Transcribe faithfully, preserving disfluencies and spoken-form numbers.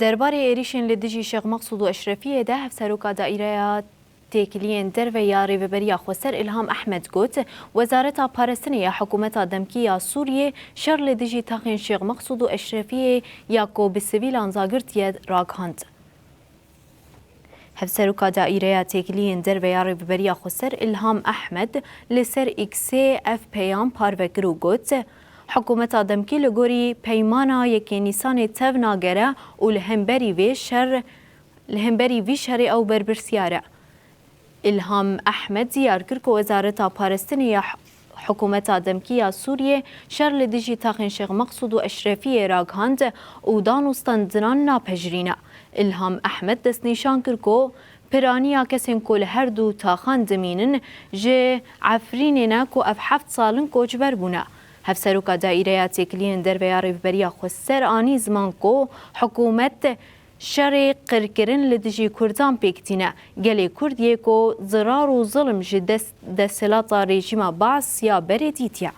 Derbarê êrîşên li dijî Şêx Meqsûd û Eşrefiyê de Hevseroka Daîreya Têkiliyên Derve ya Rêveberiya Xweser Îlham Ehmed got, Wezareta Parastinê ya Hikûmeta Demkî ya Sûriyê şer li dijî taxên Şêx Meqsûd û Eşrefiyê ya ku bi sivîlan zagirtiye ragihand. Hevseroka Daîreya Têkiliyên Derve ya Rêveberiya Xweser Îlham Ehmed li ser X'ê ev peyam parve kir û got, Hikûmeta Demkî li gorî peymana yekê Nîsanê tev nagere û li hemberî vê şer, li hemberî vî şerê ew berpirsyar e. Îlham Ehmed diyar kir ku Wezareta Parastinê ya Hikûmeta Demkî ya Sûriyê şer li dijî taxên Şêx Meqsûd û Eşrefiyê ragihand û dan û standinan napejirîne. Îlham Ehmed destnîşan kir ku piraniya kesên ku li her du taxan dimînin ji Efrînê ne ku ev heft sal in koçber bûne. Hevseroka Daîreya Têkiliyên Derve ya Rêveberiya Xweser anî ziman ku hikûmet şerê qirkirin li dijî Kurdan pêk tîne. Gelê Kurd yê ku zirar û zilm ji dest desthilata rejîma Baas ya berê dîtiye.